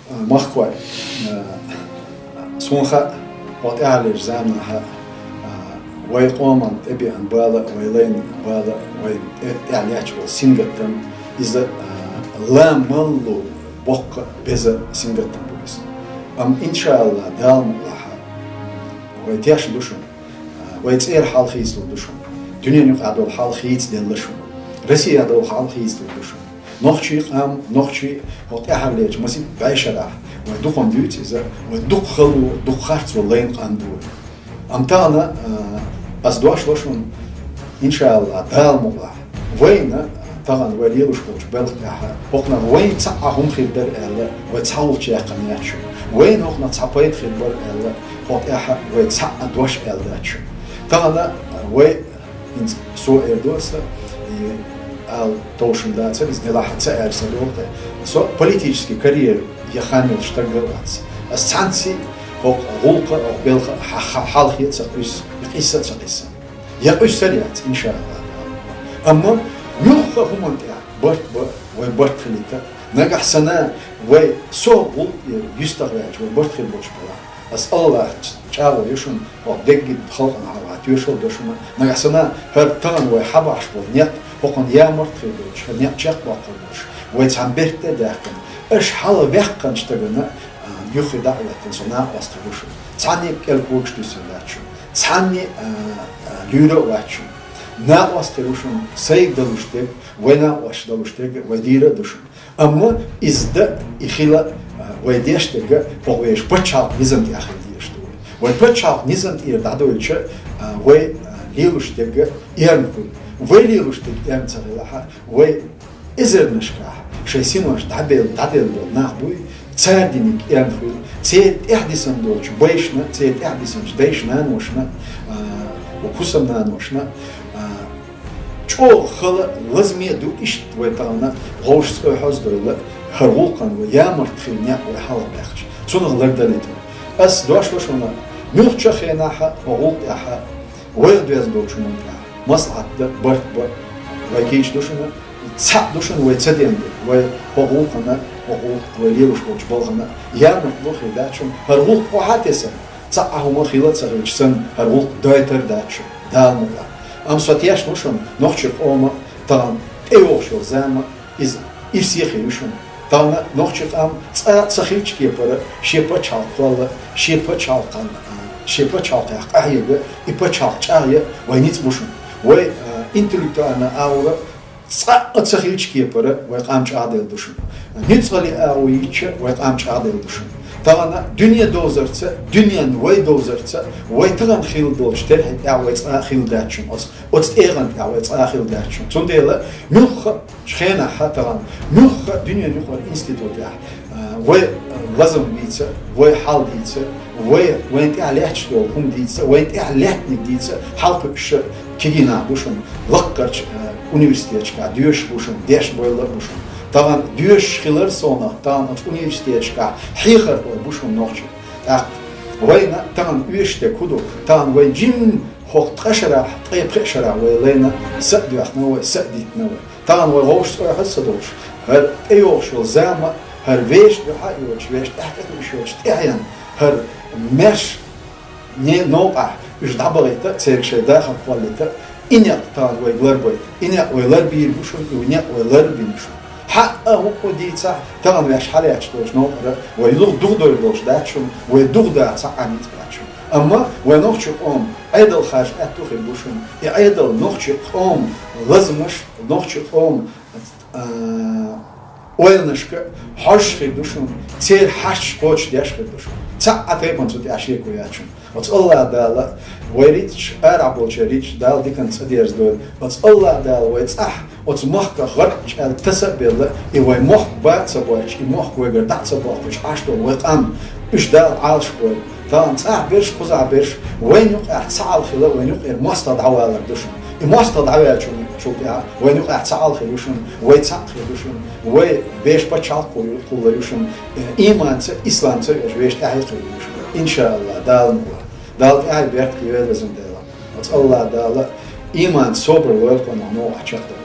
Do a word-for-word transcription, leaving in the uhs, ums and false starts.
Махкой, суна хаьа, хӀокху тӀаьхьарлечу заманахь вай къоман тӀебеана бала, вай лайна бала, вай тӀе-, тӀехь лаьтташ болу сингаттам, иза ламалло боккха беза сингаттам бу иза. Амма, иншааллахӀ, Дала мукъалахь, вай тешна ду шуна, вай цӀера хьал хийцалур ду шуна, дуьненан юкъахь долу хьал хийцаделла шуна, Россехь долу хьал хийцалур ду шуна. Нохчийн къам, нохчий хӀокху тӀаьхьарлечу масийтта бӀешарахь вай дукха дуьйцу иза, вай дукха хало, дукха харцо лайна къам ду вай. Амма тахана, а, ас дош ло шуна, иншааллахӀ, Дала мукъалахь, вайна, а, тахана вай лелош болчу белхан тӀехь, хӀокхунах вайна цхьаъ хӀума хир дара аьлла, вай цхьа гӀулч яьккхина яц шу. Вайна хӀокхунах цхьа пайда хир бара аьлла, хӀокху тӀехь вай цхьаъ дош аьлла дац шу. Тахана, а, вай ХӀинца со эр ду аса, и ала товш дацара, иза делахь а ца аьлла сан долу тӀе. Со политический карьера ян хан йолуш стаг вац. Ас цхьаьнцций хӀокху гӀуллакха, хӀокху белхан хьа-, хьа-, хьалхе а ца къуьйсу, и къийса а ца къийсина. Я къуьйсур яц, иншааллахӀ. Амма муьлхха а хӀуманна тӀехь барт бан, вай барт хилийта. Нагахь санна вай со гӀуллакх юьстах ваьлча, вай барт хир болуш белахь. Ас АллахӀ чӀагӀо ю шуна, хӀокху дерриг халкъана хьалха тоьшалла до шуна. Нагахь санна хӀара тахана вай хьабахьаш болу некъ, хӀокхунна ямарт хир долуш, хӀара некъ чекхбоккхур долуш, вай цхьана бертте а даьккхина, аша хьалаваьккхинчу стагана, а, юххе дӀа а хӀоьттина, со накъост хир ву шуна. Цхьанне а кӀел когаш туьйсур дац шуна. Цхьанне а, а, а, луьйра а вац шуна. Накъост хир ву шуна, сайга далуш дерг, вай накъосташна далуш дерг, вай дийр а ду шуна. Амма иза дан, и хила, а, вай деш дерг, хӀокху вешан пачхьалкхан низам тӀехь хила дезаш ду вай. Вай пачхьалкхан низам тӀера дӀадойлча, а, вай, а, лелош дерг эрна хуьлу. Вай лелош дерг эрна ца хилахь, вай эзарнашкахь шайн синош дӀабел-, дӀаделла болу нах буй, цара диниг эрна хуьлу, церан тӀаьхьа дисина долчу байшна, церан тӀаьхьа дисинчу дайшна-наношна, а, хӀусамнаношна, а, чӀогӀа хала лазаме а ду иштта вай тахана вовшашца ойхьоздойла, хӀара гӀуллакхана вай ямарт хила некъ вай хьалха баьхча. Цунах лардалийта вай. Ас дош ло шуна, муьлххачу а хенахь хӀокху гӀуллакх тӀехь, вайх доьзна долчу хӀуманна тӀехь маслаӀат дан, барт бан вай кийча ду шуна, цхьаъ ду шуна вай ца ден дерг, вай хӀокху гӀуллакхана, хӀокху гӀуллакх вай лелош болчу балхана ямартло хир дац шуна, хӀара гӀуллакх охьа а тесна, цхьа а хӀума хила а ца хилча санна, хӀара гӀуллакх дойтар а дац шуна, Дала мукъалахь. Амма со тешна ву шуна, нохчийн къоман тахана тӀейогӀуш йолу зама, иза ирсе хир ю шуна. Тахана нохчийн къам цкъа а ца хиллачу кепара шен пачхьалкх кхолла, шен пачхьалкхан, а, шен пачхьалкхех къахьега, и пачхьалкх чӀагӀъян вай ницкъ бу шуна. Вай, а, интеллектуальная аура цкъа а ца хиллачу кепара вай къам чӀагӀделла ду шуна. Ницкъаллин агӀо йича, вай къам чӀагӀделла ду шуна. Тахана дуьне довзарца, дуьненна вай довзарца, вай тахана хилла долчу терхье тӀехь вай цкъа а хилла дац шуна, оцу, оцу тӀегӀан тӀехь вай цкъа а хилла дац шуна. Цундела муьлхха а хенахь тахана, муьлхха а дуьненан юкъара институтехь, а, вай, а, лазам бийца, вай хьал дийца, вай, вайна тӀехь лаьтташ долу хӀума дийца, вайна тӀехь лаьттаниг дийца, хьалакхуьуш кегий нах бу шуна, лаккхарчу, э, университеташкахь доьшуш бу шуна, дешна бойла а бу шуна. Тахана доьшуш хилар совнаха, тахана оцу университеташкахь хьехархой бу шуна нохчий. ТӀаккха вайна тахана оьшуш дерг хӀун ду? Тахана вай жимма хӀокху ткъа шарахь, ткъе пхеа шарахь вай лайна са а доьхна вай, са а диттина вай. Тахана вай вовшашца ойхьаз а ца долуш, хӀара тӀейогӀуш йолу зама, хӀара вешан дуьхьа а йоцуш, вешан тӀаьхьа тӀекхуьуш йоцуш тӀаьхьенна, хӀара маьрша не новкъахь уьш дӀабахийта, церан шайн дахар кхоллийта, и некъ тахана вайга ларбайта. И некъ вай ларбийр бу шуна, и некъ вай ларбина шуна. Хьаъа, хӀуъа дийцахь, тахана ваьш хьалаьтташ долчу новкъара вай лугӀа дугӀа дойр долуш дац шуна, вай дугӀа да цхьа а ницкъ бац шуна. Амма вай нохчийн къоман Ӏедал харжа аьтту хир бу шуна. И Ӏедал нохчийн къоман лазамаш, нохчийн къоман а, ойланашка хьожуш хир ду шуна, церан хьашташ кхочушдеш хир ду шуна. Цхьа а тайпана цу тӀехь шеко яц шуна. Оцу АллахӀ Дала вай рицкъаш, арахь болчеран рицкъаш Дала диканца цӀа дерзадойла. Оцу АллахӀ Дала вай цӀахь оцу махках гӀарчӀ аьлла таса а белла, и вай мохк ба а ца бойтуш, и мохк вайгара дӀа а ца бохкуш Ӏаш долу вай къам, уьш Дала Ӏалашбойла. Тахана цӀахь берш, кхузахь берш, вайна юкъахь цхьаалла хила, вайна юкъера мостагӀа дӀавалар ду шуна. И мостагӀа дӀаваьллачул тӀехь вайна юкъахь цхьаалла хир ю шуна, вай цхьаъ хир ду шуна, вай вешан пачхьалкх кхуллур ю шуна, э, ийманца, исламца а йолуш вешан тӀаьхье хир ю шуна. ИншааллахӀ, Дала мукъалахь. Дала тӀаьхье беркат йойла везан Дала. Оцу АллахӀ Дала ийман, собар лойла кхунах новкъахь чекхдала.